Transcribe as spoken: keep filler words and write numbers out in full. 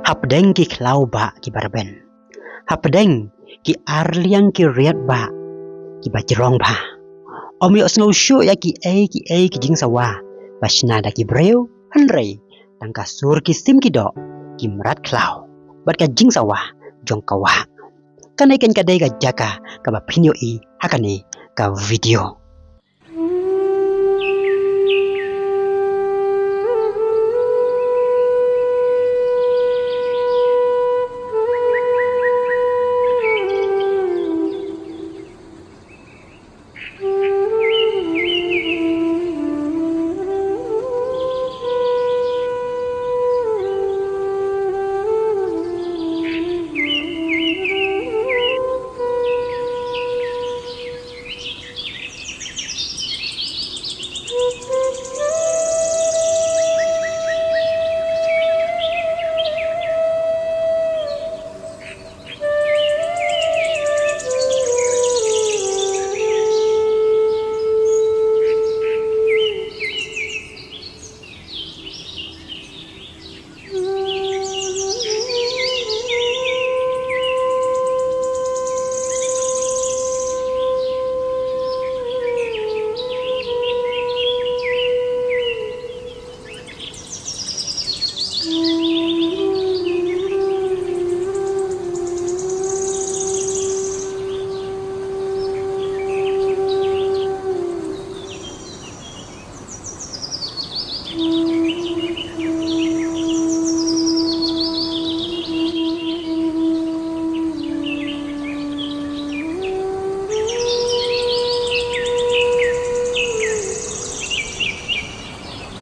Hapdeng ki khlaw bah ki barben, hapdeng ki arliang ki riat bah ki bajrong bah, ym ïohsngew shuh ïa ki ei ki ei ki jingsawa ba shna da ki briew, hynrei tang ka sur ki sim ki doh, ki mrad khlaw bad ka jingsawa jong ka wah. Kane kan ka dei ka jaka kaba phin ïohi ha kane ka video.